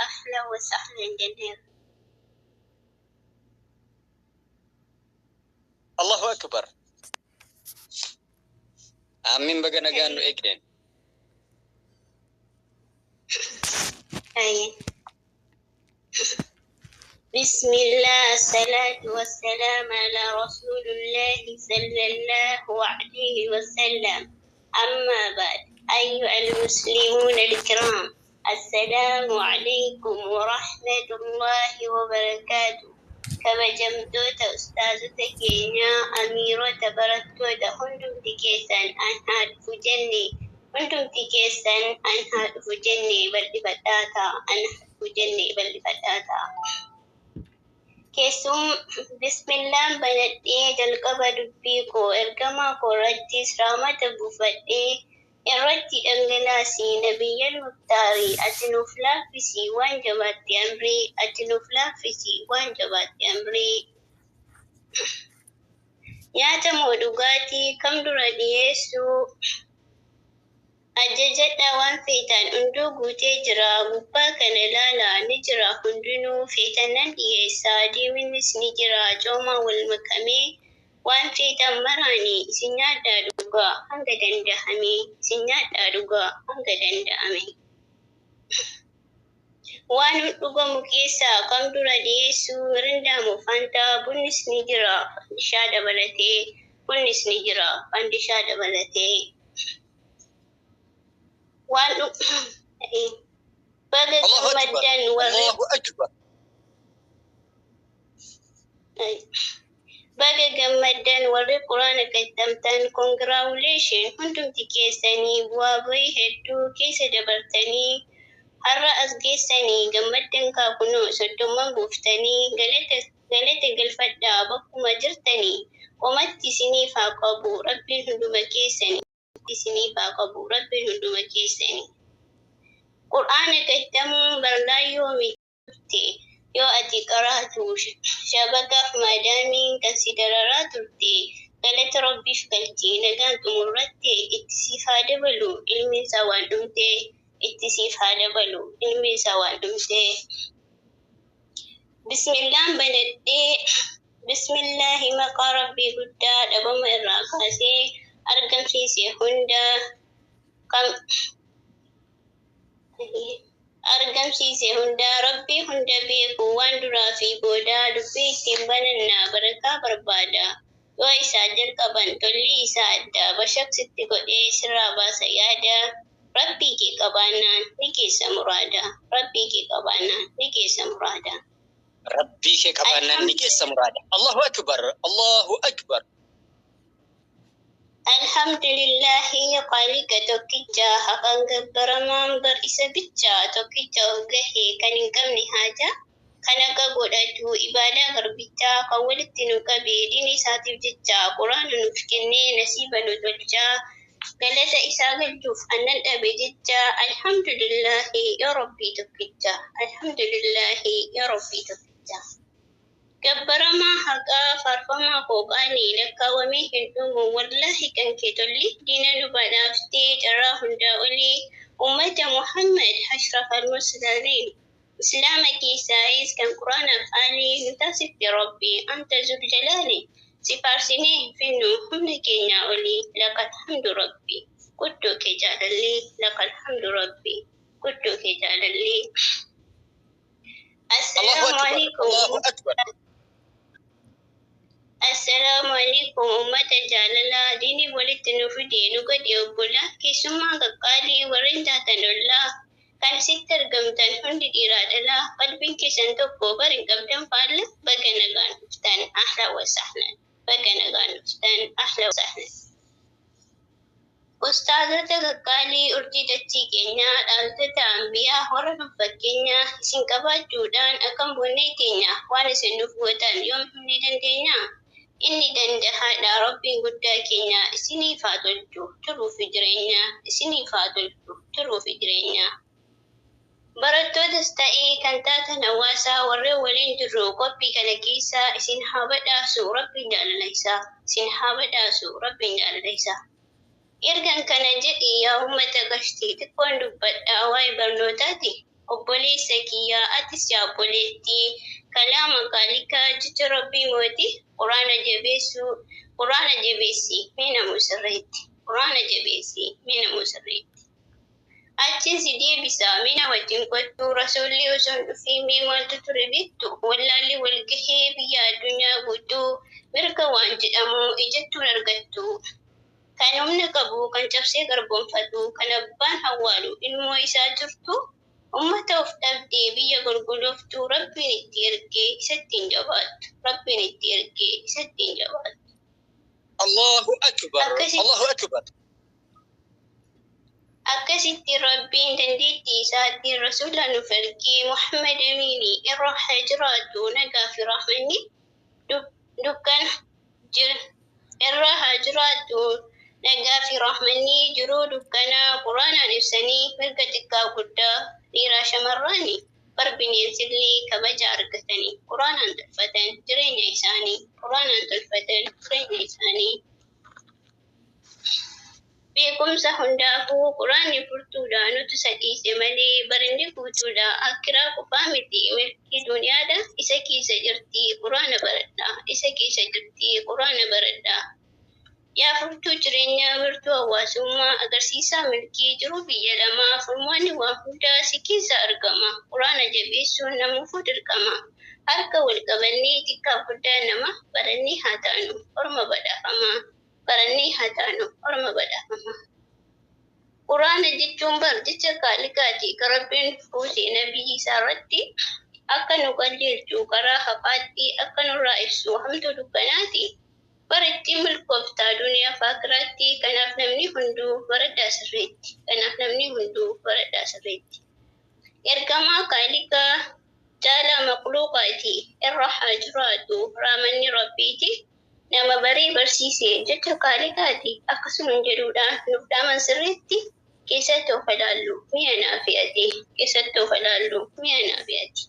Ahlan wa sahlan jenneera. Allahu akbar. Aamiin, baga nagaan nu eegden. Aye. بسم الله، الصلاة والسلام على رسول الله صلى الله عليه وسلم. أما بعد، أيها المسلمون الكرام، السلام عليكم ورحمة الله وبركاته. Kabajamtoota ustaazota keenyaa, amiirota, barattoota, hundumti keessan an haa dhufu jenne. Hundumti keessan an haa dhufu jenne, bal'ifadhaa ta'a. An haa dhufu jenne, bal'ifadhaa ta'a. Keessum bismillaan banadhee jalqaba dubbii koo, ergamaa koo irrattis rahmata buufadhee irratti dhangalaasii, nabiyyal muktaarii, ati nuuf laaffisii waan jabaatte amrii, ati nuuf laaffisii waan jabaatte amrii. Nyaata moo dhugaatii kam dura dhiyeessuu? Ajajadhaa waan feetan, hunduu guutee jira. Gubbaa kana ilaalaa, ni jira hundinuu. Feetan nan dhiyeessaa, diiminnis ni jira, coomaa wal makamee. Waan feetan maraanii isin nyaadhaa dhugaa hanga danda'ame, isin nyaadhaa dhugaa hanga danda'ame. Waan dhugamu keessaa kam dura dhiyeessuu? Mirindaa moo Faantaa? Bunnis ni jira fandishaa dabalatee, bunnis ni jira fandishaa dabalatee. Waan baga Allahu akbar. gammaddan warri Allahu akbar. Baga gammaddan warri quraana kattamtan, congratulation hundumti keessanii. Bu'aa bahii hedduu keessa dabartanii har'a as geessanii, gammaddan kaakunoo 30 buuftanii. Galata galata galfadhaa bakkuma jirtanii. Qomatti isiniif haa qabu rabbiin hunduma keessanii, isiniif haa qabu rabbiin hunduma keessanii. Qur'aana kattamuun barlaayyoo miti turte, yoo ati qaraatu shabakaaf maadaamiin kan si dararaa turte galata rabbiif galchii nagaan xumurratte. Itti siif haa dabalu ilmi isaa waan dhumte, itti siif haa dabalu ilmi isaa waan dhumte. Bismillaan banadhee, bismillaahi, maqaa rabbii guddaa dhabama irraa kaasee argamsiise hunda kan argamsiise hunda, rabbii hunda beeku, waan duraa fi boodaa. Dubbii ittiin banannaa barakaa barbaada, yoo isaa jalqaban tolli isaa adda, bashaqsitti godhee sirraa baasa yaada. Rabbii kee qabaannaan ni keessa muraada, rabbii kee qabaannaan ni keessa muraada. Rabbii kee qabaannaan ni keessa muraada. Allahu akbar. Allahu akbar. Alhamdulillahi, qaaliqa tokkicha, haqaan gabbaramaan bar isa bicha, tokkicha of gahe kan hin qabne haaja, kan akka godhatu ibaadaa garbichaa, kan walitti nu qabe diin isaatiif jecha, quraana nuuf kennee nasiiba nu tolchaa, galata isaa galchuuf annan dhabe jecha. Alhamdulillahi ya rabbii tokkicha, alhamdulillahi ya rabbii tokkicha. Gabbaramaa haqaa, faarfamaa qooqaanii, lakkaawamee hin dhumu wallaahi kan kee tolli. Diina nu badhaaftee carraa hundaa olii, ummata Muhammad ashraf al-mursaliin, islaama keessaayis kan quraanaaf aalii nu taasifte. Rabbi anta zul jalaali, si faarsinee hin finnu, humna keenyaa olii. Laqal hamdu rabbi, guddoo kee jaalalli, laqal hamdu rabbi, guddoo kee jaalalli. Allahu Assalaamu akbar. alaikum. Allahu akbar. Assalaamu alaikum ummata jaalalaa, diinii walitti nu fide nu godhe obbolaa, keessummaa qaqqaalii warreen taatan ollaa, kan sitti argamtan hundi dhiiraa dhalaa, qalbiin keessan tokko bar hin qabdan faalla. Baga nagaan dhuftan, ahlan wa sahlan, baga nagaan dhuftan, ahlan wa sahlan. Ustaazota qaqqaalii, urjii dachii keenyaa, dhaaltota ambiyaa, warra nuuf fakkeenyaa, isin qabaachuudhaan akkam boonnee teenya? Waan isin nuuf gootan yoom himnee dandeenya? Inni dandahaadha rabbiin guddaa keenya, isiniif haa tolchu jiruu fi jireenya, isiniif haa tolchu jiruu fi jireenya. Barattootas ta'ee kan taatan hawaasaa, warreen waliin jirru qophii kana keessa, isin haa badhaasu rabbiin jaalala isaa, isin haa badhaasu rabbiin jaalala isaa. Ergan kana jedhi, yaa uummata gashtii, xiqqoon dubbadhaa waa'ee barnootaati. Obboleessa kiyya atis yaa obboleettii kalaama kaalikaa jecha Rabbii mootii Quraana jabeessuu Quraana jabeessi mee namuu sirriitti Quraana jabeessi mee namuu sirriitti. Achiin si deebisa mee na wajjin kottu rasuulli osoo hin dhufiin mee maaltu ture beektu wallaalli wal gahee biyya addunyaa guutuu mirga waan jedhamu ijattuun argattu. Kan humna qabu kan cabsee garboomfatu kan abbaan hawwaalu ilmoo isaa jirtu ummata of dhabdee biyya golgolooftu Rabbiin itti ergee isatti hin jabaattu. Rabbiin itti ergee isatti hin jabaattu. Allahu akbar. Allahu akbar. Akkasitti Rabbiin dandeettii isaatiin rasuula nuuf ergee Muhammad Amiini irra haa jiraatu nagaa fi rahmanni dukkana irra haa jiraatu nagaa fi rahmanni jiruu dukkanaa Quraanaan ibsanii mirga xiqqaa guddaa dhiiraa shamarraanii bar bineensillee kabaja argatanii Quraanaan tolfatan jireenya isaanii Quraanaan tolfatan jireenya isaanii. Beekumsa hundaafuu Quraanni furtuudha nutu isa dhiise malee barinni guutuudha akkiraa qofaa miti milkii duniyaadha isa keessa jirti Quraana baradha isa keessa jirti Quraana baradha. Yaa furtuu jireenyaa wirtuu hawaasummaa agarsiisaa milkii jiruu biyya lamaa furmaanni waan hundaa si keessa argama Quraana jabeessuun namuufuu dirqama harka wal qabannee xiqqaa guddaa nama barannee haa taanu orma badhaafamaa. Barannee haa taanu orma badhaafamaa. Quraana jechuun bar jecha kaaliqaati kan Rabbiin buuse nabiyyi isaa irratti akka nu qajeelchu karaa haqaatti akka nurraa ibsu hamtuu dukkanaati. Bara ittiin milkooftaa duniyaa fi akiraatti kanaaf namni hunduu baradhaa sirriitti. Kanaaf namni hunduu baradhaa sirriitti. Ergamaa kaaliqaa caalaa maqluuqaati irra haa jiraatu raamanni Rabbiiti. Nama baree barsiise jecha kaaliqaati akkasuma jedhuudhaan nuuf dhaaman sirriitti keessatti of ilaallu mi'a naa fi ati keessatti of ilaallu mi'a naa fi ati.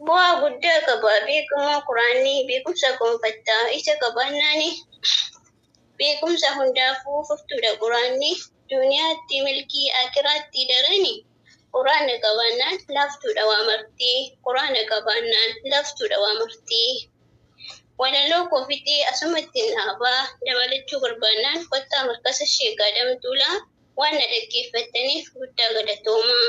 Bu'aa guddaa qaba beekamoo Quraanni beekumsa gonfattaa isa qabaannaani beekumsa hundaafuu furtuudha Quraanni duniyaatti milkii akiraatti darani Quraana qabaannaan laaftuudha waa martii Quraana qabaannaan laaftuudha waa martii. Walaloo koo fixee asumatti dhaabaa dabalachuu barbaannaan kottaa markasa Sheek Adam Tuulaa waan na dhaggeeffattaniif guddaa galatoomaa.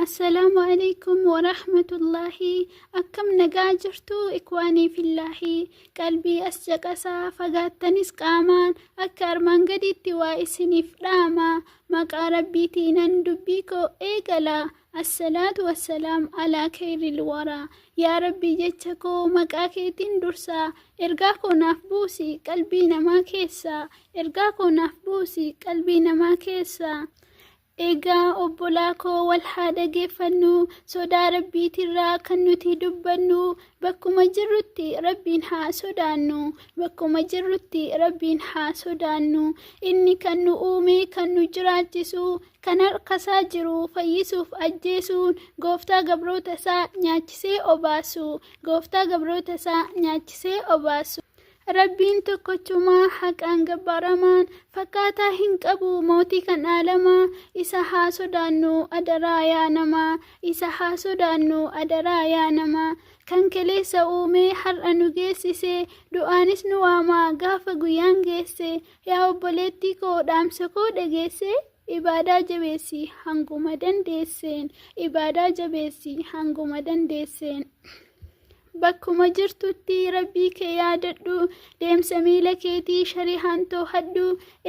Assalaamu alaikum warahmatullaahi. Akkam nagaa jirtu ikwaanii fillaahi? Qalbii as caqasaa, fagaattanis qaamaan akka armaan gadiitti waa isiniif dhaama. Maqaa Rabbiitiinan dubbii koo eegala. Assalaatu wassalaam alaa keyril waraa. Yaa Rabbii, jecha koo maqaa keetiin dursaa, ergaa koo naaf buusi qalbii namaa keessaa, ergaa koo naaf buusi qalbii namaa keessaa. Egaa obbolaa koo, wal haa dhageeffannu. Sodaa Rabbiitirraa kan nuti dubbannu, bakkuma jirrutti Rabbiin haa sodaannu, bakkuma jirrutti Rabbiin haa sodaannu. Inni kan nu uume, kan nu jiraachisu, kan harkasaa jiru fayyisuuf ajjeesuun, gooftaa gabroota isaa nyaachisee obaasu, gooftaa gabroota isaa nyaachisee obaasu. Rabbiin tokkochumaa haqaan gabbaramaan, fakkaataa hin qabu, mootii kan aalamaa. Isa haa sodaannu adaraa yaa namaa, isa haa sodaannu adaraa yaa namaa. Kan kaleessa uumee har'a nu geessise, du'aanis nu waamaa gaafa guyyaan geesse. Yaa obboleettii koo, dhaamsa koo dhageesse, ibaadaa jabeessi hanguma dandeesseen, ibaadaa jabeessi hanguma dandeesseen. Bakkuma jirtutti Rabbii kee yaadadhu, deemsa miila keetii sharihaan toohadhu,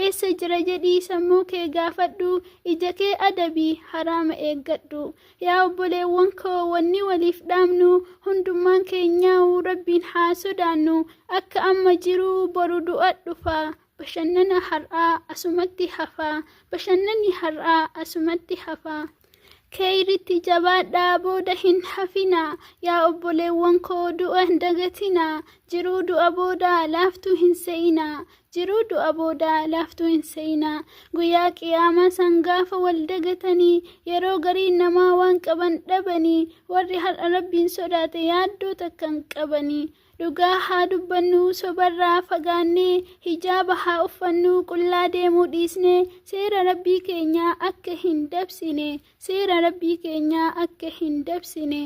eessa jira jedhii sammuu kee gaafadhu, ija kee adabii haraama eeggadhu. Yaa obboleewwan koo, wanni waliif dhaamnu hundummaan keenyaa'u Rabbiin haa sodaannu. Akka amma jiru boru du'a dhufa. Bashannana har'aa asumatti hafa, bashannanni har'aa asumatti hafa. Keeyritti jabaadhaa, booda hin hafinaa. Yaa obboleewwan koo, du'a hin dagatinaa, jiruu du'a boodaa laaftuu hin se'inaa, jiruu du'a boodaa laaftuu hin se'inaa. Guyyaa qiyaamaa san gaafa wal dagatanii, yeroo gariin namaa waan qaban dhabanii, warri har'a Rabbiin sodaate yaaddoo takka hin qabanii. Dhugaa haa dubbannu sobarraa fagaannee, hijaaba haa uffannu qullaa deemuu dhiisnee, seera Rabbii keenyaa akka hin dabsine, seera Rabbii keenyaa akka hin dabsine.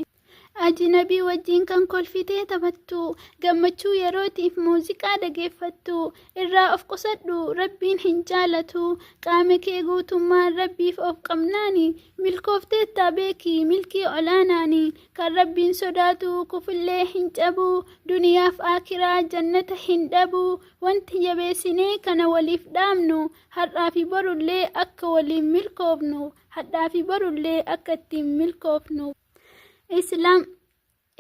Ajnabii wajjin kan kolfitee taphattu, gammachuu yerootiif muuziqaa dhageeffattu, irraa of qusadhu Rabbiin hin jaalatu. Qaama kee guutummaan Rabbiif of qabnaani, milkoofteettaa beeki milkii olaanaani. Kan Rabbiin sodaatu kufullee hin cabu, duniyaaf aakiraa jannata hin dhabu. Wanti jabeessinee kana waliif dhaamnu, har'aa fi borullee akka waliin milkoofnu, hadhaa fi borullee akka ittiin milkoofnu. Islaam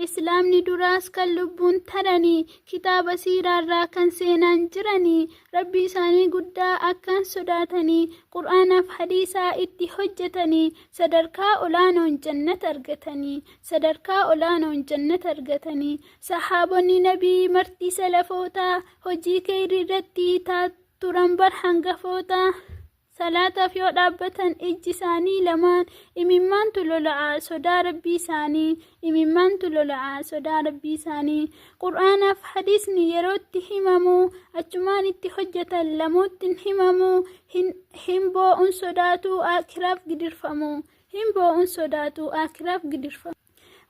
Islaamni duraas kan lubbuun taranii, kitaaba siiraarraa kan seenaan jiranii, Rabbii isaanii guddaa akkaan sodaatanii, Qur'aanaaf hadiisaa itti hojjetanii, sadarkaa olaanoon jannata argatanii, sadarkaa olaanoon jannata argatanii. Sahaabonni Nabii marti salafootaa, hojii kheyrii irratti turan bar hangafoota. Salaataaf yoo dhaabbatan ijji isaanii lamaan imimmaantu lola'a sodaa Rabbii isaanii, imimmaantu lola'a sodaa Rabbii isaanii. Qur'aanaaf hadiisni yerootti himamu achumaan itti hojjetan lamuutti hin himamu, hin hin boo'uun sodaatu aakhiraaf gidirfamu, hin boo'uun sodaatu aakhiraaf gidirfamu.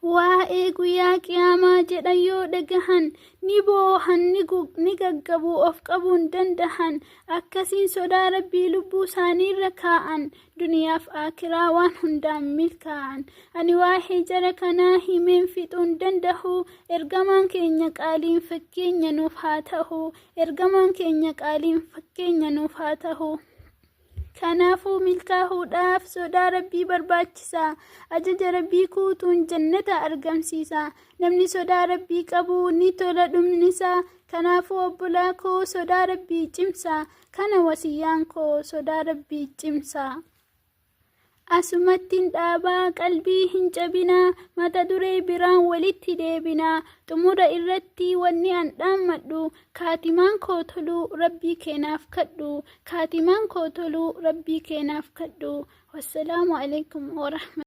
Waa'ee guyyaa qiyaamaa jedhan yoo dhagahan ni boohan, ni gaggabu of qabuun dandahan. Akkasiin sodaa Rabbii lubbuu isaaniirra kaa'an, duniyaaf aakiraa waan hundaan milkaa'an. Ani waa'ee jara kanaa himeen fixuun dandahu, ergamaan keenya qaaliin fakkeenya nuuf haa tahu, ergamaan keenya qaaliin fakkeenya nuuf haa tahu. Kanaafuu milkaahuudhaaf sodaa Rabbii barbaachisa. Ajaja Rabbii kuutuun jannata argamsiisa. Namni sodaa Rabbii qabu ni tola dhumni isaa. Kanaafuu obbolaa koo sodaa Rabbii cimsa. Kana wasiyyaan koo sodaa Rabbii cimsa. Asumattin dhaabaa qalbii hin cabinaa, mata duree biraan walitti deebinaa. Xumura irratti wanni an dhaammadhu, kaatimaan koo toluu Rabbii kee naaf kadhu, kaatimaan koo toluu Rabbii kee naaf kadhu. Wassalaamu alaikum warahmatullahi.